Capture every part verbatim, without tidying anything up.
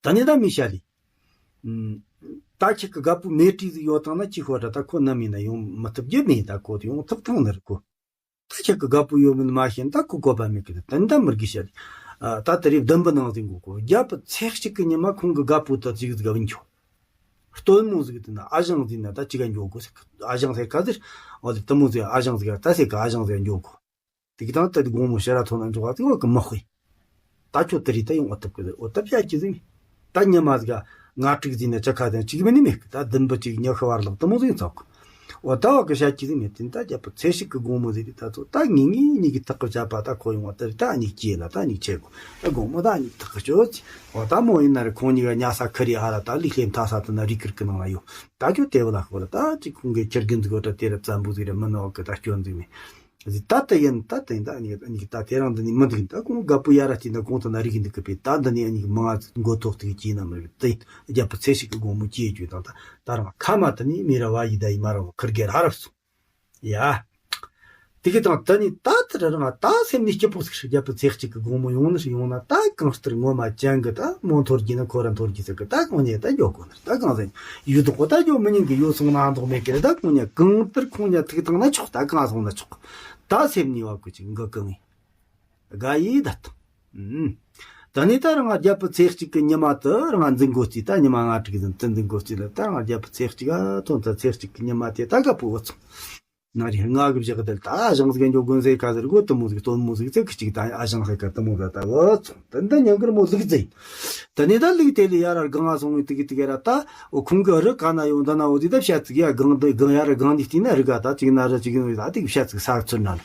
ད་ནི་ད་མི་ཤ་ལི། ཨུམ། ད་ཁྱེད་ཀྱི་རྒད་པོ་མེ་ཏྲི་ཟིག་ཡོད་དང་ན་ཅི་ཤོད་ར། ད་ཁོ་ནམ་ཡིན་ན་ཡོང་མི་ཐུབ་རྒྱུ་མེད། ད་ཁོ་ཡོང་ཐུབ་ཐང་ནི་རེད་གོ། ད་ཁྱེད་ཀྱི་རྒད་པོ་ཡོད་མིན་མ་ཤེས་ན་ད་ཁོ་གོ་བ་མེད་གི། ད་ནི་ད་མི་དགེ་ཤ་ལི། ཨ། ད་དེ་རིང་བདུན་པའི་ནང་ཟིན་གོ་གོ། རྒྱལ་པོ་ཚེ་གཅིག་གི་ཉི་མ་ཁོང་གི་རྒད་པོ་ད་ཅིག་ཟིག་བིན་ཆོག། སྟོན་མོ་ཟིག་དེ་ན་ཨ་ཞང་ཟིག་ན་ད་ཅི་ག་འགྱོ་དགོས་ཟེར་གི། ཨ་ཞང་ཟེར་ག་ཟེར། འོ་དེ་དུ་མོ་ཟིག་ཨ་ཞང་ཟིག་ད་ཟེར་གི། ཨ་ཞང་ཟིག་འགྱོ་དགོས། དེ་གི་དང་དེ་དགོང་མོ་ཕྱི་ར་ཐོན་ན་འགྱོ་བ་ཟིག་འོ་གི་མི་དཔེ། ད་ཁྱོད་དེ་རིགས་ད་ཡོང་བ་ཐུབ་གི་ཟེར། འོ་ད་བཤད་ཀྱི་ཟིག་མེད། ད་ཉི་མ་ཟིག་ང་དྲུག་ཟིག་ན་ཅི་ཁ་དང་གཅིག་མིན་ནི་མེད་གི། ད་བདུན་པོ་གཅིག་ཉི་ཤུ་བར་ལོག་དུ་མོ་ཟིག་ཚོགས་གི། འོ་ད་བ་གི་བཤད་ཀྱི་ཟིག་མེད། དེ་ད་རྒྱལ་པོ་ཚེ་གཅིག་གི་དགོང་མོ་ཟིག་རེད། ད་ཚོ་ད་ངེས་ངེས་གཉིས་ཀྱི་ཐག་གི་བྱ་བ་ད་ཁོ་ཡོང་བ་དེ་རེད། ད་གཉིས་སྐྱེས་ལ་ད་གཉིས་ཆེ་གོ། ད་དགོང་མོ་ད་གཉིས་ཐག་གི་ཆོད་ཅི། འོ་ད་མོ་ཡིན་ན་རེད། ཁོང་གཉིས་ཀ་ཉལ་ས་ཁི་རི་ཧ་ར་ད་ལི་ལྷེམ་ཐ་ས་དེ་ན་རི་ཁུར་གི་ནང་ལ་ཡོད། ད་ཁྱོད་དེ་བ་ལ་ཁོ་ལ་ད་ཅི་ཁོང་གི་ཁྱེར་གི་འཛུགས་ད་དེ་ར་བཙན་པོ་ཟིག་རེད། མི་ནོ་གི་ད་སྐྱོན་ཟིག་མེད། ད་ལྟ་ཡིན་ད་ལྟ་ཡིན། ད་ཨ་ནི་ད་དེ་རིང་འདི་ནས་མི་འདུག་ད་ཁོང་རྒད་པོ་ཡ་ར་སྐྱེས་ན་གོང་དུ་ན་རིག་འདུག་གི་པས། ད་འདི་ནས་ཨ་ནི་མང་ང་མགོ་ཐོག་ཏུ་སྐྱེས་ན་མི་རིག་དེ་རྒྱལ་པོ་ཚེ་གཅིག་གི་དགོང་མོ་སྐྱེས་རྒྱུ་དང་། ད་ད་རང་ཁ་མ་དེ་ནས་མི་ར་བ་ཡི་ད་ཡི་མ་ར་བ་ཁུར་གེ་ར་རབ་སོང་ཡ། དེ་གི་དང་ད་ནི་ད་དེ་ར་རང་ད་སེམས་ནས་སྐྱིད་པོ་ཟིག་རྒྱལ་པོ་ཚེ་གཅིག་གི་དགོང་མོ་ཡོང་ནི་ཡོང་ན། ད་གང་ལྟར་ངོ་མ་ཅན་གི་ད་མོ་འཐོར་གྱི་ན་ཁོ་ར་འཐོར་གྱི་ཟིག་གི། ད་གང་ནས་ད་འགྱོ་དགོ་ནི། ད་གང་ཟེར་ཡུལ་དོག་གོ་ད་འགྱོ་མི་ཉན་གི། ཡོད་སོང་ན་འདོག་མེད་གི་རེད། ད་ཁོང་ཉ་གང་ལྟར་ཁོང་ཉ་ཐུག་བཏང་ན་ཆོག། ད་གང་སོང་ན་ཆོག། ད་སེམས་ནས་བ་གི་ཅིག་འགི་གང་ངི་དགའ་ཡི་ད་ཐང་། ཨུམ། ད་ནི་ད་རང་རྒྱལ་པོ་ཚེ་གཅིག་གི་ཉི་མ་དུ་རང་འཛིན་གོ་རྩིས། ད་ཉི་མ་ང་དྲུག་ཟིན་དུ་འཛིན་གོ་རྩིས་ལ། ད་རང་རྒྱལ་པོ་ཚེ་གཅིག་ཨ་ཐོན་ད་ཚེ་གཅིག་གི་ཉི་མ་དེ་ད་དགའ་པོ་བུད་སོང་། ན་རེ་ང་གི་བཞག་དལ་ད་ཞང་ཟིག་འགྱོ་དགོན་ཟེ་ཁ་ཟེར་གོ། དུ་མོ་ཟིག་སྟོན་མོ་ཟིག་ཚེ་གཅིག་ད་ཨ་ཞང་ཟིག་ག་དུ་མོ་ད་ད་བུད་སོང་། ད་འདི་ཉང་གར་མོ་ལུག་རྫི། ད་ནི་ད་ལུག་དེ་ལས་ཡར་སྒང་ང་སོང་བའི་དུ་གི་དུ་ག་ར་ད་འོ་ཁོང་གི་རི་ག་ན་ཡོང་། འདི་ན་འོ་དེ་ད་བཤད་ཚིག་ཡ་སྒང་འདི་སྒང་ཡར་སྒང་འདི་བལྟས་ན་རི་ག་ད་ཅིག་ན་རི་ཅིག་ཡོང་། ད་དེ་བཤད་ཚིག་ས་ཚུར་ན་ལ།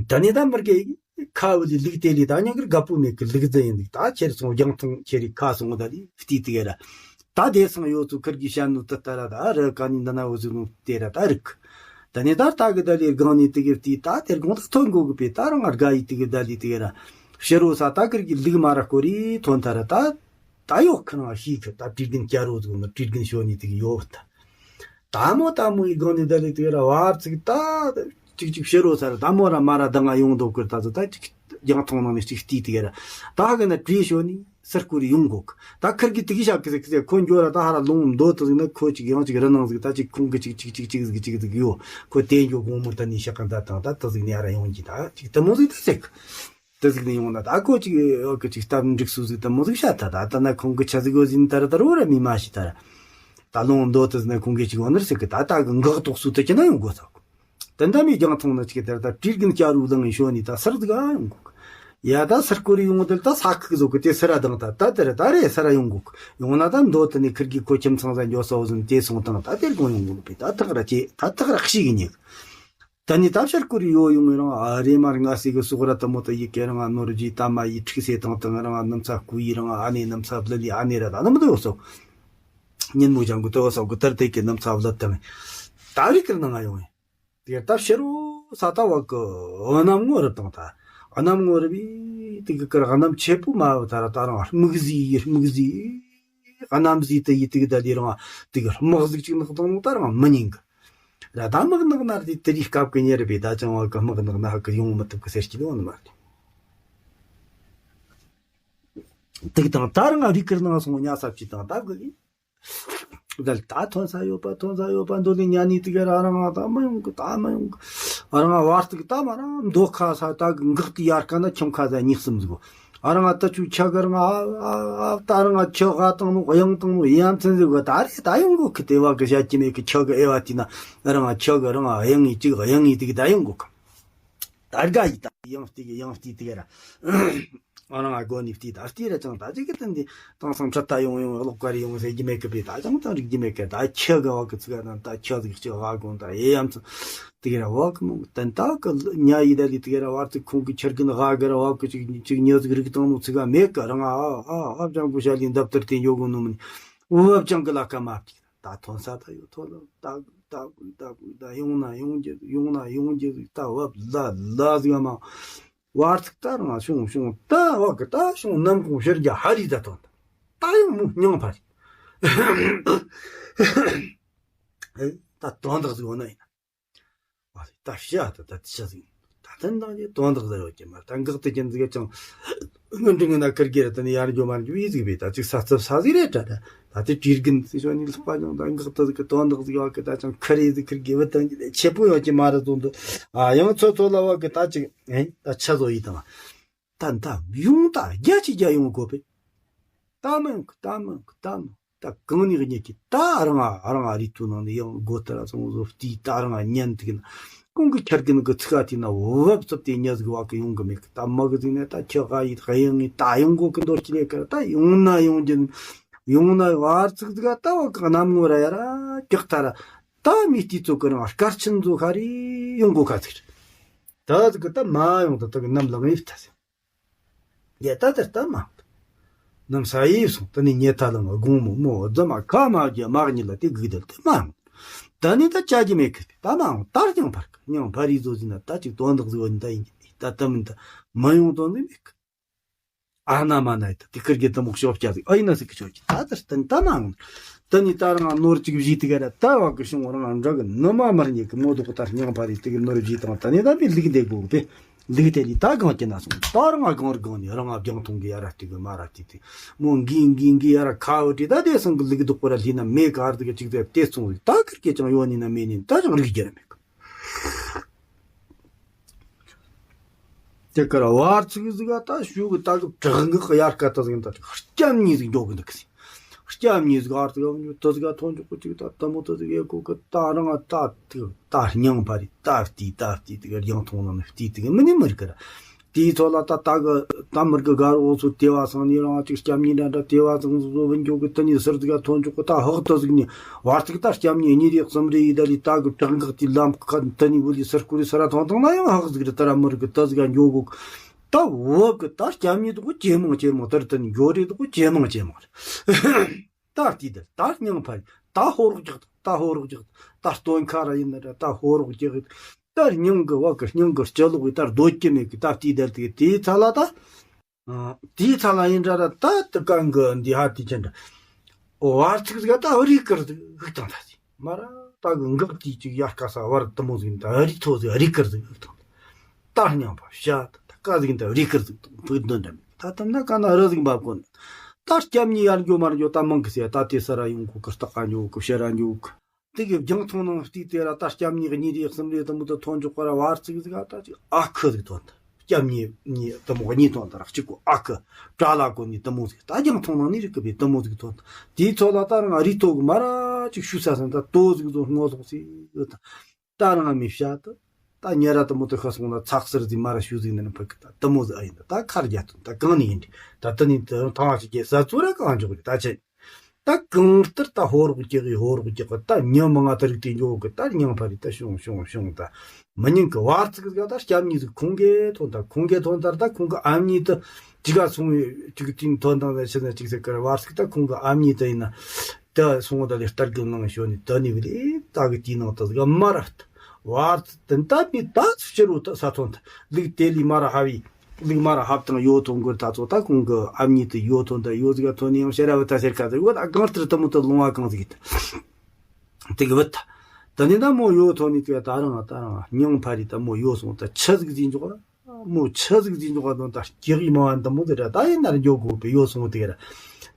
ད་ནི་ད་མི་རྒས་ཁ་བུ་ལི་ལུག་དེ་ལས་ད་ཉང་གར་དགའ་པོ་མེད་གི། ལུག་རྫི་ཡིན་འདུག་ད་ཁྱེར་སོང་རྒྱང་ཐང་ཁྱེར་རི་ཁ་སོང་ད་ལི་བལྟས་དུ་ག་ར། ད་དེ་སང་ཡོད་ཚུལ་ཁུར་གི་བཤད་ནོ་ད་ལྟ་ར་ད་རི་ག་ནི་འདི་ན་འོ་ཟིག་ནོ་དེ་ར་ད་རིག་ད་ནི་ད་ལྟ་གི་ད་ལི་སྒང་ནི་དུ་གི་བལྟས་ད་དེར་དགོང་ད་ཐོན་གོ་གི་པས། ད་རང་དགའ་ཡི་དུ་གི་ད་ལི་དུ་གི་ར་ཕྱི་རོ་ས་ད་ཁུར་གི་ལུག་མ་ར་སྐོར་རི་ཐོན་ད་ར་ད། ད་ཡོད་ཁི་རང་ཤི་ཁི་ད་བྲིས་རྒན་སྐྱ་རོ་ཟིག་ནི་བྲིས་རྒན་ཤོ་ནི་དུ་གི་ཡོད་ད། ད་མོ་ད་མོ་ཡི་སྒང་ནི་ད་ལི་དུ་གི་ར་བར་ཚིག་ད་ཅིག་ཅིག་ཕྱི་རོ་ས་ར་ད་མོ་ར་མ་ར་ད་ང་ཡོང་དོ་ཁུར་ད་ཚོ་ད་ཅིག་རྒྱང་མཐོང་ནང་ནས་ཅིག་བལྟས་དུ་གི་ར་ད་གི་ན་བྲིས་ཤོ་ནི། སར་སྐོར་ཡོང་གོ་གི། ད་ཁུར་གི་དེ་གི་ཤག་གི་ཟིག་གི་ཟིག་ཁོ་འགྱོ་ར་ད་ཧ་ར་ལུང་མདོ་དུ་ཟིག་ན་ཁོ་ཅིག་ཡང་ཅིག་རི་ནང་ཟིག་ད་ཅིག་ཁོང་གི་ཅིག་ཅིག་ཅིག་ཅིག་ཟིག་ཅིག་ཟིག་ཡོ། ཁོ་དེ་འགྱོ་དགོང་མོ་ད་ནི་ཤག་གི་ད་དང་ད་དུ་ཟིག་ནི་ཧ་ར་ཡོང་གི། ད་ཅིག་དུ་མོ་ཟིག་ད་ཟིག་དུ་ཟིག་ནི་ཡོང་ན་ད་ཁོ་ཅིག་ཡོ་གི་ཅིག་སྟབས་འགྲིག་སུ་ཟིག་དུ་མོ་ཟིག་ཤ་ད་ད་ད་ན་ཁོང་གི་ཆ་ཟིག་གོ་ཟིན་ད་ར་ད་རོ་ར་མི་མ་ཤི་ད་ར། ད་ལུང་མདོ་དུ་ཟིག་ན་ཁོང་གི་ཅིག་འོ་ནར་ཟིག་གི་ད་ད་གི་འགག་དོག་སུ་དུ་ཅི་ན་ཡོང་གོ་ཚ་གོ། དེ་འདྲ་མི་རྒྱང་མཐོང་ན་ཅིག་དེར་ད་བྲིས་རྒན་སྐྱ་རུ་ལངས་ཤོ་ནི་ད་སར་ཟིག་ཨ་ཡོང་གོ། ཡ་ད་སར་སྐོར་ཡོང་དེར་ད་ས་ཁུག་ཟོ་གི་དེ་སར་ཨ་དང་ད་ད་དེར་ད་རེ་སར་ཡོང་གོ། ཡོང་ན་ད་མདོ་དེ་ནི་ཁུར་གི་ཁོ་ཁྱིམ་ཚང་ས་འགྱོ་ས་བོ་ཟིན་དེ་སོང་དང་ད་དེར་གོང་ཡོང་གོ་པས། ད་ཐག་ར་ཅེ་ད་ཐག་ར་ཤི་གི་ཉེ་གི། ད་ནི་ད་ཕྱིར་སྐོར་ཡོ་ཡོང་ངི་རང་ཨ་རེ་མར་ང་སི་གི་སོག་ར་ད་མོ་ད་ཡི་གེ་རང་ཨ་ནོར་ཇི་ད་མ་ཡི་ཁྲིག་སེ་དང་དང་རང་ཨ་ནམ་ཚ་སྐུ་ཡི་རང་ཨ་ནེ་ནམ་ཚ་བླ་ལི་ཨ་ནེ་ར་ད་ནམ་དུ་ཡོ་སོ། ཉིན་མོ་ཅང་གི་ཏོ་སོག་གི་ཏར་ཏེ་གི་ནམ་ཚ་བླ་དང་ད་རིག་གི་ནང་ང་ཡོང་ངི། དེ་ལྟ་ཕྱི་རུ་ས་ད་བ་གི་གནམ་ངོ་རི་དང་ད་གནམ་ངོ་རི་བི་དེ་གི་ཀར་གནམ་ཆེ་པོ་མ་བ་ད་ར་ད་རང་སྨུག་ཟི་སྨུག་ཟི་གནམ་ཟི་དེ་ཡི་དེ་གི་ད་དེ་རང་དེ་གི་དམག་ཟིག་ཅིག་ནག་དང་ད་རང་མི་ཉན་གི་ར། ད་དམག་ནག་ན་དེ་དེ་རིག་སྐབས་གི་ཉེ་རི་བི་ད་ཅང་བ་གི་དམག་ནག་ན་ཧ་གི་ཡོང་མི་ཐུབ་གི་ཟེར་གི་ཡོང་ནི་མ་རེད། དེ་གི་དང་ད་རང་རིག་གི་ནང་སོང་ཉ་ས་བཅི་དང་ད་གི་ཡིན། དལ་ད་ཐོན་ས་ཡོད་པ་ཐོན་ས་ཡོད་པ་འདོད་ལེ་ཉ་ནི་དེ་ག་ར་རང་ང་ད་མ་ཡོང་གི་ད་མ་ཡོང་གི། རང་ང་བར་དུ་གི་ད་མ་རང་མདོ་ཁ་ས་ད་གི་འགག་དེ་ཡར་ཀ་ན་ཁྱིམ་ཁ་ས་གཉིས་གསུམ་ཟིག་གོ། རང་ང་ད་ཆུ་ཆ་གི་རང་ང་ཨ་ཨ་ཨ་ད་རང་ང་ཆུ་ག་བཏང་ནོ་གཡང་བཏང་ནོ་ཡ་མཚན་ཟིག་གོ། ད་རེ་ད་ཡོང་གོ་གི་དེ་བ་གི་བྱ་ཀྱི་མེད་གི་ཆུ་གི་ཨེ་བ་དེ་ན་རང་ང་ཆུ་གི་རང་ང་གཡང་ངི་ཅིག་གཡང་ངི་དེ་གི་ད་ཡོང་གོ་གི། ད་དགའ་ཡི་ད་ཡང་བལྟས་གི་ཡང་བལྟས་དེ་ག་ར། ཨ་རང་ང་སྒོ་ནས་བལྟས་ད་བལྟས་ར་ཅང་ད་ཅིག་གི་དེ་འདི་དེང་སང་ཁྲི་ད་ཡོང་ཡོང་གློག་ཀ་རེ་ཡོང་ཟེར་གྱི་མེད་གི་པས། ད་ཅང་ད་རིག་གྱི་མེད་གི། ད་ཁྱི་གི་བ་གི་ཚིག་ག་ན་ད་ཁྱི་ཟིག་ཅིག་ཝ་གོང་ད་ཨེ་ཡ་མཚན་དེ་ག་ར་ཝ་གི་མོ་དན་ད་གི་ཉ་ཡི་ད་ལི་དེ་ག་ར་བར་དུ་ཁོང་གི་ཁྱི་རྒན་ཝ་གི་ར་ཝ་གི་ཅིག་ཅིག་ཉོ་ཟིག་རིག་བཏང་ནོ་ཚིག་ག་མེད་གི། རང་ཨ་ཨ་ཨ་ཅང་གོ་ཤ་ལི་འདབ་ཏར་དེ་ཉོ་གོ་ནོ་མིན། ཝ་ཅང་གི་ལ་ཀ་མ་བལྟས། ད་ཐོན་ས་ད་ཡོད་ཐོན་ལ་ད་ད་ད་ད་ཡོང་ན་ཡོང་རྒྱུ་ཡོང་ན་ཡོང་རྒྱུ་ད་བབ་ལ་ལ་ཟིག་མ་བར་ཐུག་ད་རང་བྱུང་བྱུང་ད་བ་གི་ད་བྱུང་ནམ་གུང་ཕྱི་རྒྱ་ཧ་རི་ད་ཐོན་ད་ད་ཡང་མོ་སྙིང་ཕ་རི་ད་དོན་དག་ཟིག་ཡོད་ན་ཡིན་ན་ད་ཤ་ད་ད་ཤ་ཟིག་ད་ དོན་དག་ཅིག་དོན་དག་ཟེར་བ་ཅིག་མ་ད་འགག་ཏུ་ཅན་ཟིག་ཀྱང་། སྔོན་འགྲིག་ངན་ན་ཁིར་གེ་ར་དེ་ནས་ཡར་འགྱོ་མར་འགྱོ་ཡི་ཟིག་བས་ད་ཅིག་ས་ཚབ་ས་ཟིག་རེད་དྲ་དྲ། ད་དེ་དྲིས་རྒན་ཟིག་ཤོ་ནི་ལྷག་པ་ཉུང་ད་འགག་ཏུ་ཟིག་གི་དོན་དག་ཟིག་བ་གི་ད་ཅང་ཁ་རེ་ཟིག་ཁིར་གེ་བུ་དང་གི་ཆེ་པོ་ཡོད་ཀྱི་མ་རེད་ཟོ་འདུག་ཨ་ཡང་ཚོ་ཚོ་ལ་བ་གི་ད་ཅིག་ཨེ་ད་ཆ་བཟོ་ཡི་དང་། ད་ད་ཡོང་ད་རྒྱ་ཆི་རྒྱ་ཡོང་དགོ་པས། ད་མིན་གི་ད་མིན་གི་ད་མིན། ད་གང་ནས་རྙེད་ཀྱི་ད་རང་ང་རང་ང་རིག་ཐུ་ནང་ནས་ཡང་སྒོ་ལྟར་ཚང་བཟོ་བལྟས་ད་རང་ང་ཉན་ཐུག་ན། ཁོང་གི་འཆར་གི་ནང་གི་ཚིག་ཁ་ཐུག་ན་བབ་ཚབ་དེ་ཉ་ཟིག་བ་གི་ཡོང་གི་མེད་གི་ད་མ་གི་ཟིག་ནས་ད་ཁྱི་ཧ་ཡིད་ཧ་ཡང་ངི་ད་ཡོང་གོ་གི་འདོར་གྱི་ལས་ཀར་ད་ཡོང་ན་ཡོང་རྒྱུ་ཡོང་ན་བར་ཚིག་ཟིག་ད་བ་གི་གནམ་ངོ་ར་ཡ་ར་ཀྱག་ཐ་ར་ད་མི་ལྟས་ཚོ་གི་རང་སྐར་ཆེན་ཚོ་ཁ་རེ་ཡོང་གོ་ཁ་ཚིག་རེད། ད་ཟིག་གི་ད་མ་ཡོང་ད་ད་གི་གནམ་ལངས་ཡིབ་ད་ཟིག་ཡ་ད་དེ་ལྟ་མ་འདུག་ནམ་ས་ཡིབ་སོང་། དེ་ནས་ཉལ་ཐ་ལ་ང་དགོང་མོ་མོ་རྫ་མ་ཁ་མ་རྒྱ་མག་ཉིད་ལ་དེ་སྒུག་བསྡད་དེ་མ་འདུག་ད་ནི་ད་བཅའ་རྒྱུ་མེད་གི་ད་མ་འདུག་ད་རྐྱང་ཕར་གི་ཉང་ཕ་རི་བཟོ་ཟིན་ན་ད་ཅིག་དོན་དག་ཟིག་བ་ནི་ད་ཡིན་གི་མེད་ད་ད་མིན་ད་མ་ཡོང་དོན་ནི་མེད་གི་ཨ་ན་མ་ན་ཡི་ད་དེ་ཁིར་གི་དུ་མོག་ཤོབ་སྐྱ་ཟིག་ཨ་ཡིན་ན་ཟིག་གི་ཆོད་གི་ད་དེ་སྟན་ད་མ་འདུག་ད་ནི་ད་རང་ནོར་ཅིག་བཞིས་དེ་ག་ར་ད་བ་གི་བྱུང་རང་འདྲ་གི་ནི་མ་མར་ཉེ་གི་མོ་དུ་གི་ད་རྐྱང་ཕ་རི་དེ་གི་ནོར་བཞིས་དང་ད་ནི་ད་མི་ལུག་འདེད་དགོ་གི་པས། ལུག་དེ་ལས་ད་གང་སྐྱེ་ན་སོང་ད་རང་ང་གང་རུ་གང་ནས་རང་ང་རྒྱང་མཐོང་གི་ཡ་ར་ལྟོས་གི་མ་ར་ལྟོས་ཏེ། མོ་འགི་འགི་འགི་ཡ་ར་ཁ་འོ་དྲི་ད་དེ་སང་གི་ལུག་རྡོག་པོ་ར་ལྷི་ན་མེད་ག་ཨར་དུ་གི་ཅིག་དེ་དེ་སོང་ཟིག་ད་ཁིར་སྐྱེ་ཅང་ཡོད་ནི་ན་མེད་ནི་ད་ཅང་རིག་རྒྱུ་ར་མེད་གི་དེ་ཀར་བར་ཚིག་ཟིག་ག་ད་ཞུ་གི་ད་གི་བྲག་འགག་གི་ཡར་ཀ་ད་ཟིག་ད་ཅིག་སྐྱམ་ཉིས་ཟིག་འགྱོ་གི་འདུག་གི་ཟིག་སྐྱབས་གཉིས་ཟིག་ཨར་ཏི་ག་ཉུ་ཏི་ཟིག་ག་ཐོན་ཆོག་གི་ཅིག་ད་ལྟ་མོ་ཏི་ཟིག་ཡེ་གོ་གི་ད་རང་ད་ཏི་ད་སྙིང་ཕ་རི་ད་ལྟི་ད་ལྟི་ཏི་ག་རྒྱང་མཐོང་ལ་ནི་ལྟི་ཏི་ག་མི་ནི་མི་རི་ཀ་ར། དེའི་ཚོ་ལ་ད་ད་གི་ད་མི་རི་ཀ་ག་རུ་འོ་ཚོ་དེ་བ་སང་ནི་རང་ཅིག་སྐྱབས་གཉིས་འདྲ་འདྲ་དེ་བ་ཚང་ཟོ་བི་འགྱོ་གི་ཏི་ནི་སིར་ཟིག་ག་ཐོན་ཆོག་གི་ད་ཧག་ཏི་ཟིག་ནི་བར་ཐིག་ད་སྐྱབས་གཉིས་གཉིས་རེ་གསུམ་རེ་ཡི་ད་རི་ད་གི་བྲག་འགག་དེ་ལམ་ཁ་ཏི་ནི་བུ་ལི་སིར་ཀུ་རི་སི་ར་ཐོང་ཐང་ན་ཡང་ཧག་ཟིག་རི་ད་ར་མི་རི་ཀ་ཏི་ཟིག་ག་འགྱོ་གོ་གི་ད་བབ་གི་ད་སྐྱབས་གཉིས་དུ་གོ་ཇེ་མང་ཇེ་མང་དེར་དུ་འགྱོ་རེ་དུ་གོ་ཇེ་མང་ཇེ་མང་རེད། ད་ལྟི་དེར་ད་སྙིང་ཕ་རི་ད་ཧོ་རོག་རྒྱག་ད་ཧོ་རོག་རྒྱག་ད་སྟོན་ཁ་ར་ཡིན་ན་ར་ད་ཧོ་རོག་རྒྱག་ད་སྙིང་གི་བ་གི་སྙིང་གི་སྤྱི་ལོག་གི་ད་སྡོད་ཀྱི་མེད་གི་ད་ལྟི་དེར་དེ་དེའི་ཚ་ལ་ད་དེའི་ཚ་ལ་ཡིན་འདྲ་ར་ད་དུ་གང་གི་འདི་ཧ་དེ་ཅན་འདྲ། བར་ཚིག་ཟིག་ད་རི་ཀིར་ཟིག་ཧིག་དང་ད་ཟིག་མ་ར་ད་གི་འགག་དེ་ཅིག་ཡར་ཀ་ས་བར་དུ་མོ་ཟིག་ད་རི་ཐོ་ཟིག་རི་ཀིར་ཟིག་ཧིག་དང་ད་སྙིང་པ་བྱ་ད་ཀ་ཟིག་ད་རི་ཀིར་ཟིག་དང་བུ་འདོན་འདྲ་མེད་ད་དམ་ན་ཀ་ན་རི་ཟིག་འབབ་གོ་ནི་ད་སྐྱབས་གཉིས་ཡར་འགྱོ་མར་འགྱོ་ད་མང་གི་ཟེར་ད་དེ་ས་ར་ཡོང་གོ་གི་སྟག་ག་འགྱོ་གི་བྱ་ར་འགྱོ་གི་དེ་གི་རྒྱང་མཐོང་ནང་བལྟས་ཏེ་ར་ད་སྐྱབས་གཉིས་གཉིས་རེ་གསུམ་རེ་དུ་མོ་དུ་ཐོན་འཇོག་པ་ར་བར་ཚིག་ཟིག་ད་ཅིག་ཨ་ཁུ་ཟིག་ཐོན་ད། སྐྱབས་གཉིས་གཉིས་དུ་མོ་གཉིས་ཐོན་ད་ར་གཅིག་གོ་ཨ་ཁུ་དགྲ་ལ་གོ་ནི་དུ་མོ་ཟིག་ད་རྒྱང་མཐོང་ནང་ནི་རིག་གི་བའི་དུ་མོ་ཟིག་ཐོན་ད། དེའི་ཚོ་ལ་ད་རང་རི་ཐོ་གི་མ་ར་ཅིག་ཤུ་ས་སང་ད་ཏོ་ཟིག་ཚོ་སྔོ་ཟོག་སི་ཡོད་ད། ད་རང་མི་བྱ་ད། ད་ཉེ་ར་དུ་མོ་དུ་ཤ་སོང་ན་ཚགས་སེར་ཟིག་མ་ར་ཤུ་ཟིག་ནི་ནི་ཕ་གི་ད་དུ་མོ་ཟིག་ཨ་ཡིན་ད། ད་ཁར་རྒྱ་ཐོན་ད་གང་ནི་ཡིན་དྲི་ད་དུ་ནི་དུ་ཐང་བ་ཞིག་གི་ས་ཚོ་ར་གང་འཇོག་གི་ད་ཆེ། ད་གང་ལྟར་ད་ཧོ་རོག་རྒྱག་གི་ཧོ་རོག་རྒྱག་གི་ད་ཉི་མ་ང་ད་རིག་དེ་འཇོག་གི་ད་སྙིང་ཕ་རི་ད་ཤོང་ཤོང་ཤོང་ད་མི་ཉིན་གི་བར་ཚིག་ཟིག་ད་སྐྱབས་གཉིས་ཟིག་ཁོང་གིས་ཐོན་ད་ཁོང་གིས་ཐོན་ད་ད་ཁོང་གི་ཨ་མྱེས་ད་ཅིག་ག་སོང་བའི་ཅིག་དེ་ཐོན་དང་ད་ཕྱི་ན་ཅིག་ཟེར་གི་ར་བར་ཚིག་ད་ཁོང་གི་ཨ་མྱེས་ད་ཡིན་ན་ད་སོང་ད་ལས་ལྟར་གི་ནང་ཤོ་ནི་ད་ནི་བི་ལི་ད་གི་དེའི་ནང་ད་ཟིག་མ་ར་ད་བར་ཚིག་ད་ད་མི་ད་ཕྱི་རུ་ད་ས་ཐོན་ད་ལིག་དེ་ལི་མ་ར་ཧ་བི། ལིག་མ་ར་ཧབ་དང་ཡོ་ཐོན་གོ་ད་ཚོ་ད་ཁོང་གི་ཨ་མྱེས་དེ་ཡོ་ཐོན་ད་ཡོ་ཟིག་ཐོན་ནི་ཡང་ཤེ་ར་བ་ད་ཤེར་ཁ་ཟིག་བ་ད་གང་ལྟར་དུ་མོ་ད་ལོང་བ་གང་ཟིག་ད་དེ་གི་བུ་ད་ད་ནི་ད་མོ་ཡོ་ཐོན་ནི་དེ་ད་རང་ད་རང་སྙིང་ཕ་རི་ད་མོ་ཡོ་སོང་ད་ཆི་ཟིག་ཟིན་འཇོག་མོ་ཆི་ཟིག་ཟིན་འཇོག་དོན་ད་སྐྱེ་གི་མ་བ་ད་མོ་དེ་ར་ད་ཡིན་ན་ར་འཇོག་གོ་པའི་ཡོ་སོང་དེ་ར་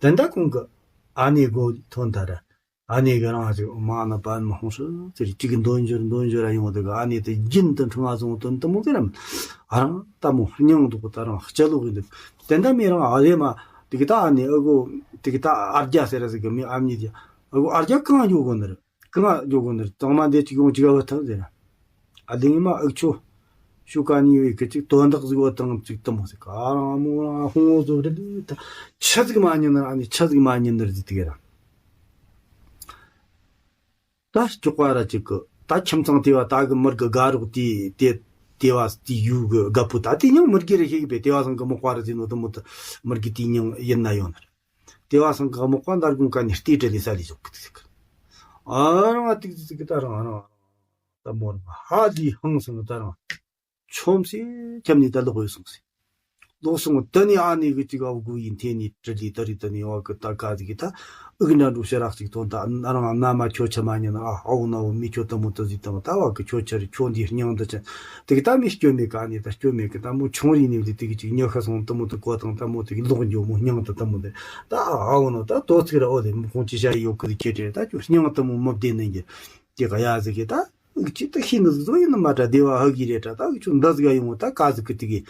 ད་ད་ཁོང་གི་ཨ་ནེ་གོ་ཐོན་ད་ར། ཨ་ནེ་གི་རང་ཅིག་མ་ན་པན་མ་ཧོང་སུ་ཟེར་ཅིག་གི་འདོན་འཇོར་འདོན་འཇོར་ཡོང་དུ་གི་ཨ་ནེ་དེ་རྒྱུན་དུ་འཁྲུངས་ང་སོང་དོན་དུ་མོ་ཟེར་རམ། ཨ་རང་ད་མོ་སྙིང་འདུག་ད་རང་སྐྱ་ལོག་གི་འདུག་དེ་འདྲ་མི་རང་ཨ་རེ་མ་དེ་གི་ད་ཨ་ནེ་ཨ་གོ་དེ་གི་ད་ཨར་རྒྱ་ཟེར་ར་ཟིག་གི་མི་ཨ་མྱེས་དེ་ཨ་གོ་ཨར་རྒྱ་གང་འཇོག་གོ་ནི་རེད། གང་འཇོག་གོ་ནི་རེད། ཚང་མ་འདི་ཅིག་ཡོང་ཅིག་ཨ་བ་ཐང་ཟེར་ར། ཨ་ལིང་མ་ཨུག་ཆོ། ཤུ་ཀ་ནི་བའི་ཀི་ཅིག་དོན་དག་ཟིག་བ་དང་ཅིག་དུ་མོ་ཟིག་ག་རང་མོ་རང་ཧོང་བོ་ཟོ་རེ་ལི་ད་ཆ་ཟིག་མ་ཉན་ནར་ཨ་ནི་ཆ་ཟིག་མ་ཉན་ནར་ཟིག་དེ་ག་ར། ད་ཅོག་པ་ར་ཅིག་གི་ད་ཁྱིམ་ཚང་དེ་བ་ད་གི་མི་རྒི་དགའ་རོགས་དེ་དེ་དེ་བ་དེ་ཡུ་གི་དགའ་པོ་ད་དེ་ཉང་མི་རྒི་རེ་ཤེས་གི་པས་དེ་བ་སང་གི་མོ་ཀ་ར་ཟིན་ནོ་དུ་མོ་དུ་མི་རྒི་དེ་ཉང་ཡིན་ན་ཡོང་ནར། དེ་བ་སང་གི་མོ་ཀ་འདར་གུང་ཀ་ནི་ལྟེ་བྲེ་ལི་ས་ལི་ཟོག་གི་དེ་ཟིག་གི་ཨ་རང་ཨ་ཏིག་ཟིག་གི་ད་རང་ཨ་རང་ད་མོ་རང་ཧ་ལི་ཧང་སང་ད་རང་ཆོམ་སེ་ཁྱམ་ནི་ད་ལོག་ཡོད་སོང་སེ། ལོག་སོང་། དེ་ནས་ཨ་ནེ་གི་ཅིག་ཨ་བུ་གུ་ཡིན་འཐེན་ནས་དྲི་ལི་དེ་རི་དེ་ནས་བ་གི་ད་ག་ཟིག་གི་ད་འུག་འདྲ་འགྲོ་ཞེ་རག་ཅིག་ཐོན། ད་ཨ་རང་མནའ་མ་ཁྱོད་ཆ་མ་ཉན་ན། ཨ་ཨ་བུ་ན་བུ་མི་ཁྱོད་དེ་མོ་དེ་ཟིག་དང་ད་བ་གི་ཁྱོད་ཆ་རི་ཁྱོད་འདི་སྙིང་འདི་ཅན་དེ་གི་ད་མི་སྐྱོན་མེད་ག་ནས་ད་སྐྱོན་མེད་གི་ད་མོ་ཆུང་རིག་ནས་ལི་དེ་གི་ཅིག་ཉི་ཤུ་སོང་དེ་མོ་དེ་གོ་དང་ད་མོ་དེ་གི་ལོག་འགྱོ་མོ་སྙིང་དེ་དེ་མོ་དེ་ད་ཨ་ཨ་བུ་ན་ད་དོ་ཚིག་ར་ཨོ་ལེ་མོ་ཁོང་ཅི་བྱ་ཡི་ཡོད་གི་ཁྱེད་དེ་ད་ཁྱོད་སྙིང་དེ་མོ་མི་བདེ་ནས་འགྱེལ་དེ་ག་ཡ་ཟིག་གི་ད་འུག་ཅི་ད་ཤི་ནི་ཟིག་ཟོ་ཡིན་ནི་མ་ད་བདེ་བ་ཧ་གི་རེད་ད་ད་འུག་ཆུ་འདི་ཟིག་ག་ཡོང་ད་ག་ཟིག་གི་དེ་གི་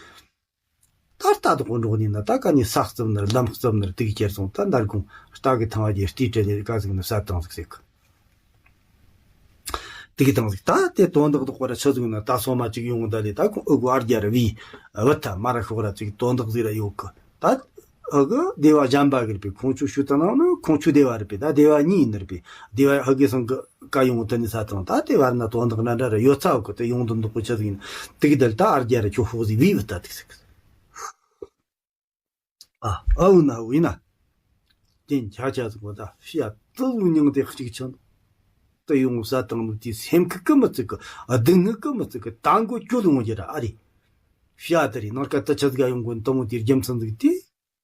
ད་རྟ་དོག་འགྲོགས་ནས་ན་ད་ག་ནས་ས་རྩུབ་ནར་ལམ་རྩུབ་ནར་དེ་གི་ཁྱེར་སོང་། ད་འདར་གོང་རྟ་གི་ཐང་གི་རྟའི་གྲལ་ལས་ག་ཟིག་ནི་ས་དང་ཟིག་ཟེར་གི་དེ་གི་དང་ཟིག་ད་དེ་དོན་དག་དོག་པ་ར་ཆི་ཟིག་ན་ད་སོ་མ་ཅིག་ཡོང་ད་ལས་ད་ཁོང་ཨུ་གུ་ཨར་རྒྱ་ར་བི་བུ་ཐ་མ་ར་ཤོག་ར་ཅིག་དོན་དག་ཟིག་ར་ཡོད་གི་ད་ཨུ་གུ་སྡེ་བ་གཞན་པ་གི་ར་པའི་ཁོང་ཆུ་ཤུ་ད་ནང་ནི་ཁོང་ཆུ་སྡེ་བ་ར་པའི་ད་སྡེ་བ་གཉིས་ཡིན་ནར་པའི་སྡེ་བ་ཧ་གི་སང་གི་ཀ་ཡོང་དེ་ནི་ས་དང་ད་དེ་བར་ན་དོན་དག་འདྲ་འདྲ་ར་ཡོད་ཚ་བ་གི་དེ་ཡོང་དུ་འདུག་གི་ཆི་ཟིག་ཡིན་དེ་གི་དལ་ད་ཨར་རྒྱ་ར་ཁྱོད་ཤོག་ཟིག་བི་བུ་ཐ་དེ་ཟིག་ཨ་ཨ་འུ་ན་འུ་ཡིན་ན། དེ་འཆའ་འཆའ་ཟིག་གོ་ད་ཤི་ཡ་ཏི་ལུ་མྱང་དེ་གཅིག་ཆང་། ཏི་ཡོང་ས་དང་ལུ་དེ་སེམས་ཁུ་ཀི་མི་ཚིག་གི་སྡུག་བསྔལ་ཀི་མི་ཚིག་གི་ད་མགོ་ཀྱོ་ལུ་འོང་རྒྱུ་ར་ཨ་རེ། ཤི་ཡ་དེ་རེ་ནང་ཀ་ཏི་ཆ་ཟིག་ཡོང་གོ་ཏི་མོ་དེ་རྒྱུ་མཚན་ཟིག་དེ།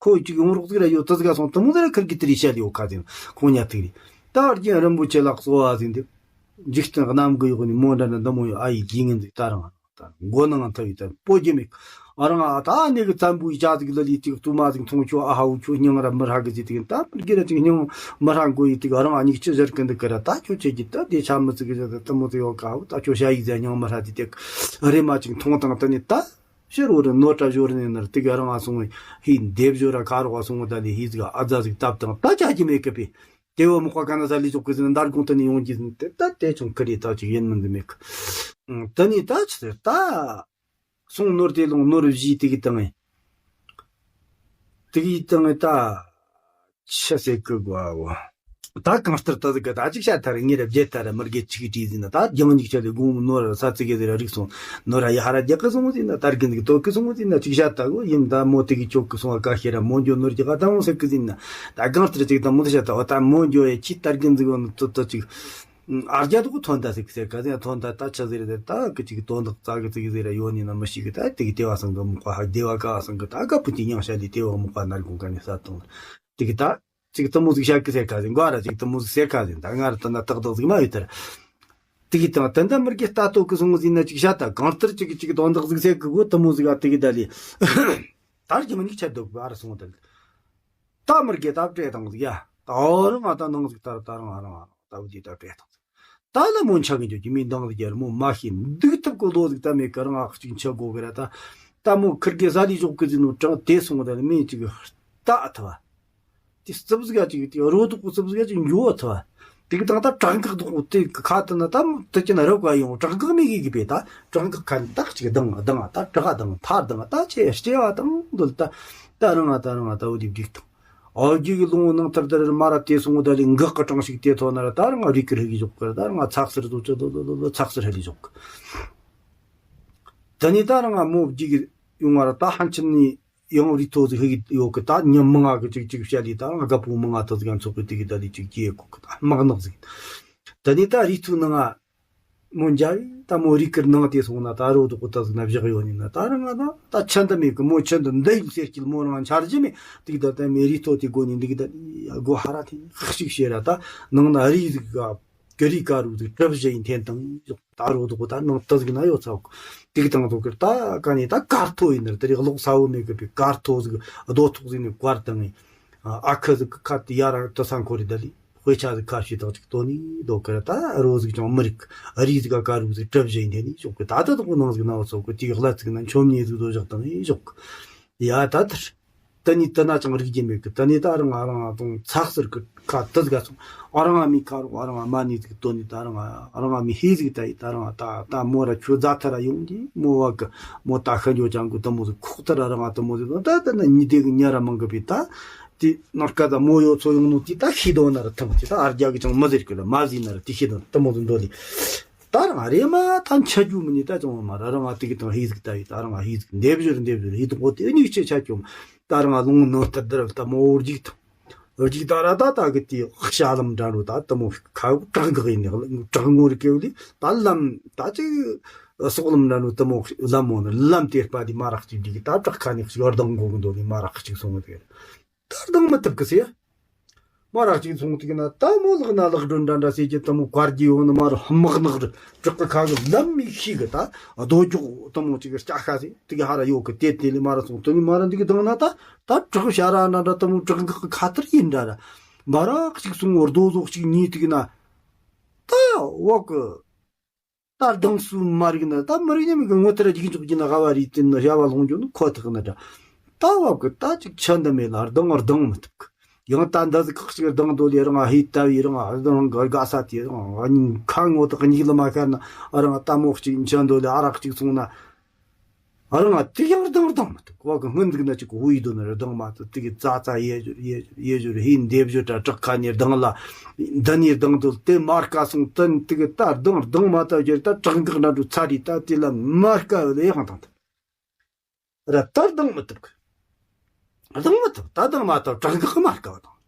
ཁོ་གཅིག་ཡོང་རོགས་ཟིག་ར་ཡོད་ཏི་ཟིག་སོང་ཏི་མོ་ཟིག་ར་ཁིར་གི་ཏི་རི་ཤ་ལི་ཡོད་ཁ་ཟིན་ཁོང་ཉ་ཐིག་རེ། ད་རྒྱན་རིན་པོ་ཆེ་ལགས་སོ་བ་ཟིན་དེ། འཇིག་རྟེན་གནམ་གི་འོག་ནས་མོ་འདྲ་འདྲ་འདི་མོ་ཡོད་ཨ་ཡི་རྒྱུས་ངན་ཟིག་ད་རང་། ད་མགོ་ནང་ཐུག་ཡོད་ད་སྤོ་རྒྱུ་མེད། ཨ་རང་ཨ་ད་ནི་གི་བཙན་པོའི་ཅག་ཟིག་ལ་ལི་ཅིག་ཏུ་མ་ཟིག་མཐོང་ཆོག་ཨ་ཧ་བུ་ཆོ་སྙིང་ར་མི་ཧྲ་གི་ཟིག་ཏིག་ད་མི་རྒྱུ་ར་ཅིག་སྙིང་མི་ཧྲ་མགོ་ཡི་ཏིག་ཨ་རང་ཨ་ཉིག་ཅི་ཟེར་གི་འདུག་གི་ར་ད་ཁྱོད་ཆེ་གི་ད་དེ་ཆ་མི་ཟིག་གི་ཟེར་ད་ཏི་མོ་ཟིག་ཡོད་ག་ཧུ་ད་ཁྱོད་ཤ་ཡིག་ཟེར་སྙིང་མི་ཧྲ་ཏི་ཏིག་རེ་མ་ཅིག་མཐོང་དང་ད་ནི་ད་ཕྱི་རོ་རི་ནོར་གྲྭ་ཞོར་ནས་ནར་ཏིག་ཨ་རང་ཨ་སོང་བའི་ཧི་འདེབས་ཞོར་ར་ཁ་རོག་ཨ་སོང་བ་ད་ལི་ཧི་ཟིག་ཨ་ཛ་ཟིག་བཏབ་དང་ད་ཆ་གི་མེད་གི་པི། དེ་བོ་མོ་ཁ་ག་ན་ས་ལི་ཅོག་གི་ཟིན་འདར་གོང་དུ་ནི་ཡོང་གི་ཟིན་དེ་ད་དེ་ཆུང་ཁི་རི་ད་ཅིག་ཡིན་མིན་དུ་མེད་གི། དེ་ནི་ད་ཆི་ཟེར་ད། སོང་ནོར་དེ་ལོང་ནོར་བཞི་དེ་གི་དང་ངེ། དེ་གི་དང་ངེ་ད། ཆི་ཟེར་གི་གོ་བོ། ད་གང་ལྟར་ད་གི་ད་ཅིག་བཤད་ཐར་ངེ་ར་བརྗེད་ཐར་མི་རྒེ་ཅིག་བྲིས་ཟིན་ན་ད་རྒྱང་ཉིག་ཆ་ལས་དགོང་ནོར་ས་ཚིག་གི་ཟེར་ར་རིག་སོང་ནོར་ཡ་ཧ་ར་རྒྱག་གི་སོང་ཟིན་ན་ད་རྒན་གི་དོ་གི་སོང་ཟིན་ན་ཅིག་བཤད་ད་གོ་ཡིན་ད་མོ་དེ་གི་ཅོག་གི་སོང་བ་ཀ་ཤེ་ར་མོ་འཇོ་ནོར་གྱི་ཀ་ད་མོ་ཟེར་གི་ཟིན་ན་ད་གང་ལྟར་ཅིག་ད་མོ་དེ་བཤད་ད་བ་ད་མོ་འཇོ་ཡ་ཁྱི་ད་རྒན་ཟིག་གོ་ནོ་ཏོ་ཏོ་ཅིག་ཨར་རྒྱ་དུ་ཐོན་ད་ཟིག་ཟེར་ག་ཟེར་ཐོན་ད་ད་ཆ་ཟེར་ད་ད་གི་ཅིག་དོན་དག་ཙག་གི་ཙིག་ཟེར་ཡོད་ནི་ན་མི་ཤིག་གི་ད་དེ་གི་དེ་བ་སང་གི་མོ་ཁ་ཧ་དེ་བ་ཀ་བ་སང་གི་ད་ག་པུ་ཏི་ཉང་ཤ་ལི་དེ་བ་མོ་ཁ་ནར་གོང་ག་ནི་ས་དང་དེ་གི་ད་ཅིག་ཏི་མོ་ཟིག་ཤ་གི་ཟེར་ག་ཟེར་འགོ་ར་ཅིག་ཏི་མོ་ཟིག་ཟེར་ག་ཟེར་ད་ང་ར་ད་ན་ཏག་ཏག་ཟིག་མ་ཡོད་ད་ར་དེ་གི་ད་ད་ད་མི་རྒེ་ལྟ་ཏོ་གི་སོང་ཟིན་ན་ཅིག་ཤ་ད་གང་ལྟར་ཅིག་ཅིག་དོན་དག་ཟིག་ཟེར་གི་གོ་ཏི་མོ་ཟིག་ཨ་དེ་གི་ད་ལི་ད་རྒྱ་མི་ཉིག་ཆ་དོག་ག་ར་སོང་ད་ལི། ད་མི་རྒེ་ད་བྲེ་དང་ཟིག་ཡ། ད་འོ་རང་ང་ད་ནང་ཟིག་ད་ར་ད་རང་ང་རང་ང་ད་བུ་དེ་ད་བྲེ་དང་ཟིག་ད་ལ་མོ་འཆག་གི་འཇོག་གི་མི་འདང་ཟིག་ཡར་མོ་མ་ཤེས་འདུག་ཐུབ་གོ་ལོ་ཟིག་ད་མེད་གི་རང་ང་གཅིག་འཆག་གོ་གི་ར་ད། ད་མོ་ཁིར་གེ་ས་ལི་ཞོག་གི་ཟིག་ནོ་གྲང་དེ་སོང་ད་ལ་མི་ཅིག་ལྟ་ཐུབ་བ། དེ་རྩིབ་ཟིག་ག་ཅིག་དེ་རོ་དུག་གོ་རྩིབ་ཟིག་ག་ཅིག་འགྱོ་ཐུབ་བ། དེ་གི་དང་ད་བྲག་འགག་དུག་གོ་དེ་ཁ་དུ་ན་ད་དེ་ཅི་ན་རོ་ག་ཡོང་བྲག་འགག་མི་གི་གི་པེ་ད་བྲག་འགག་ཁ་ནི་ད་གཅིག་དང་དང་ད་བྲག་དང་ཐར་དང་ད་ཆེ་སྐྱེ་བ་དང་འདུལ་ད་ད་རང་ང་ད་རང་ང་ད་འོ་དེ་བསྒྲིགས་དང་། ཨོ་རྒྱུ་གི་ལུང་ནང་ཐར་དར་མ་ར་དེ་སོང་ད་ལི་འགག་གི་གྲངས་ཤིག་དེ་ཐོན་ན་ར་ད་རང་ང་རིག་གི་རིག་གི་ཞོག་གི་ད་རང་ང་ཚགས་སར་དུ་ཅི་དུ་དུ་དུ་ཚགས་སར་ཧ་ལི་ཞོག་གི། ད་ནི་ད་རང་ང་མོ་རྒྱུ་གི་ཡོང་བ་ར་ད་ཧན་ཆིན་ནི་ཡང་རི་ཐོ་ཟིག་ཧི་གི་ཡོད་གི་ད་ཉི་མི་ང་གི་ཅིག་ཅིག་བཤད་ལི་ད་རང་ང་རྒད་པོ་མི་ང་ཐོ་ཟིག་ཡང་ཚོགས་གི་དེ་གི་ད་ལི་ཅིག་སྐྱེ་གོ་གི་ད་དམག་ནག་ཟིག་ད་ནི་ད་རི་ཐུ་ནང་ང་མོ་འཇའ་བའི་ད་མོ་རི་ཀིར་ནང་དེ་སོང་ན་ད་རོ་དུ་ཀོ་ད་ཟིག་ན་བཞག་ཡོད་ནི་ན་ད་རང་ང་ད་ད་ཆན་ད་མེད་གི་མོ་ཆན་ད་འདི་ཡིག་སེར་སྐྱིལ་མོ་རང་འཆར་གྱི་མེད་དེ་གི་ད་ད་མེ་རི་ཐོ་དེ་གོ་ནི་འདི་གི་ད་སྒོ་ཧ་ར་ཐེ་ཁ་ཤིག་ཤེ་ར་ད་ནང་ན་རི་ཟིག་ག་ཀི་རི་ཀ་རུ་དུ་གྲུབ་བཞི་ཡིན་ཐེན་དང་ཡོག་ད་རོ་དུ་གོ་ད་ནང་ཏི་ཟིག་ན་ཡོད་ཚ་བོ་དེ་གི་དང་དུ་ཀིར་ད་ཀ་ནི་ད་ཀར་ཐོ་ཡིན་ནར་དེ་རིག་ལོག་ས་བོ་མེད་གི་པའི་ཀར་ཐོ་ཟིག་རྡོ་ཐོག་ཟིག་ནི་ཀར་དང་ཨ་ཁུ་ཟིག་གི་ཁ་དེ་ཡ་ར་ཏི་སང་ཁོ་རི་ད་ལི་དཔེ་ཆ་ཟིག་ཁ་ཤི་དང་ཅིག་ཏོ་ནི་དོ་ཀིར་ད་རོ་ཟིག་ཅང་མི་རིག་རི་ཟིག་ག་ཀ་རུ་ཟིག་གྲུབ་བཞི་ཡིན་ཐེན་ནི་ཞོག་གི་ད་ད་དུ་གོ་ནང་ཟིག་ན་བ་ཚོ་གི་དེ་གི་ལ་ཟིག་ན་མཆོད་མེ་ཟིག་དོ་བཞག་དང་ཡིན་ཞོག་གི་ཡ་ད་དར། ད་ནི་ད་ན་ཅང་རིག་རྒྱུ་མེད་གི་ད་ནི་ད་རང་ང་རང་དང་ཚགས་ཟེར་གི་ཁ་ཏི་ཟིག་ག་སོང་ཨ་རང་ང་མི་ཁ་རོག་ཨ་རང་ང་མ་ནི་ཟིག་ཏོ་ནི་ད་རང་ང་ཨ་རང་ང་མི་ཧི་ཟིག་ད་ཡི་ད་རང་ང་ད་ད་མོ་ར་ཆུ་རྫ་ཐ་ར་ཡོང་གི་མོ་བ་གི་མོ་ད་ཤ་འཇོ་ཅང་གི་ད་མོ་ཟིག་ཁོག་ཐ་ར་རང་ང་ད་མོ་ཟིག་ད་ད་ད་ན་ཉི་དེ་གི་ཉ་ར་མང་གི་པི་ད་དེ་ནར་ཀ་ད་མོ་ཡོ་ཚོ་ཡོང་ནོ་དེ་ད་ཤི་དོ་ན་ར་ཐང་དེ་ད་ཨར་རྒྱ་གི་ཅང་མ་ཟེར་གི་ལ་མ་ཟིན་ན་ར་དེ་ཤི་དོ་ད་མོ་ཟིག་འདོ་ལི། ད་རང་རེ་མ་ཐམས་ཅད་རྒྱུ་མི་ནི་ད་ཅང་མ་ར་རང་ང་དེ་གི་དང་ཧི་ཟིག་ད་ཡི་ད་རང་ང་ཧི་ཟིག་འདེབས་ཞོར་འདེབས་ཞོར་ཧི་དོ་དེ་ནི་ཆེ་ཆ་ཅོམ་ད་རང་ང་ལུང་ནང་ལྟར་དར་ད་མོ་འོར་འཇིག་དང་འོར་འཇིག་ད་ར་ད་ད་གི་དེ་ཤ་ལམ་འདྲ་རུ་ད་ད་མོ་ཁ་བྲག་འགག་ཡིན་ནི་བྲག་ངོ་རི་ཀེ་བ་ལི་ད་ལམ་ད་ཅི་ སོག་ལམ་འདྲ་ནོ་དེ་མོ་ལམ་མོ་ནི་ལམ་དེ་སྤ་དེ་མ་རག་ཅིག་འདི་གི་ད་བྲག་ཁ་ནས་ཞིག་ཨར་དང་གོ་གི་འདོད་ནི་མ་རག་ཅིག་སོང་གི་དེ། ད་ལྡང་མི་ཐུབ་གི་ཟེར། མ་རག་ཅིག་སོང་དེ་གི་ན་ད་མོ་ལག་ན་ལག་སྒྲོན་འདྲ་འདྲ་ཟེར་གྱི་དེ་མོ་བཀར་གྱི་ཡོང་ནི་མ་ར་དམག་ནག་རི་བྲག་གི་ཁ་གི་ལམ་མི་ཤིག་གི་ད་རྡོ་ཅོག་དེ་མོ་ཅིག་གི་ལྕགས་ཤ་ཟེར་དེ་གི་ཧ་ར་ཡོད་གི་དེ་དེ་ལས་མ་ར་སོང་དེ་ནི་མ་ར་འདི་གི་ལྡང་ན་ད་ད་བྲག་ཤ་ར་འདྲ་འདྲ་དེ་མོ་བྲག་འགག་གི་ཁ་ཐར་ཡིན་འདྲ་ར་མ་རག་ཅིག་སོང་རྡོ་ཟོག་ཅིག་ཉིས་དེ་གི་ན་ད་འོག་གི་ད་ལྡང་སུ་མ་རིག་ན་ད་མི་རིག་ཉམས་གི་ངོ་ཐར་རྒྱུག་འཇོག་རྒྱུ་ན་ཧ་བ་རིག་དེ་ན་བྱ་བ་ལོང་རྒྱུ་ནི་ཁོ་ཐག་ན་འདྲ། ད་བབ་གི་ད་ཅིག་ཆ་འདི་མེད་ལ་ལྡང་ལྡང་མི་ཐུབ་གི། ཡང་ད་འདི་ཟིག་ཁག་ཅིག་ལྡང་དོ་ལེ་རང་ཧི་ལྟ་བའི་རང་ལྡང་གི་དགའ་ས་དེ་རང་ཁ་ངོ་ཐག་གཉིས་ལ་མ་ཤར་ན་རང་ལྟད་མོ་ཅིག་ཆ་འདོད་ལེ་ཨ་རག་ཅིག་སོང་ན། རང་ང་དེ་ཡང་ལྡང་ལྡང་མི་ཐུབ། བ་གི་སྔོན་འདུག་ན་ཅིག་ཧུ་ཡི་དོ་ནི་ལྡང་མ་ཐུབ། དེ་གི་ཙ་ཙ་ཡེ་ཡེ་ཡེ་ཞོར་ཧི་འདེབས་ཞོར་ད་བྲག་ཁ་ནས་ལྡང་ལ་འདི་ནས་ལྡང་དུ་དེ་མར་ཀ་སོང་དོན་དེ་གི་ད་ལྡང་ལྡང་མ་ཐུབ་ཞོར་ད་བྲག་འགག་ན་འགྲོ་ཚ་རི་ད་དེ་ལ་མར་ཀ་ལ་ཡང་ལྡང་ཐུབ། ར་ད་ལྡང་མི་ཐུབ་གི། ལྡང་མི་ཐུབ། ད་ལྡང་མ་ཐུབ་བྲག་འགག་མར་ཀ་བ་དང་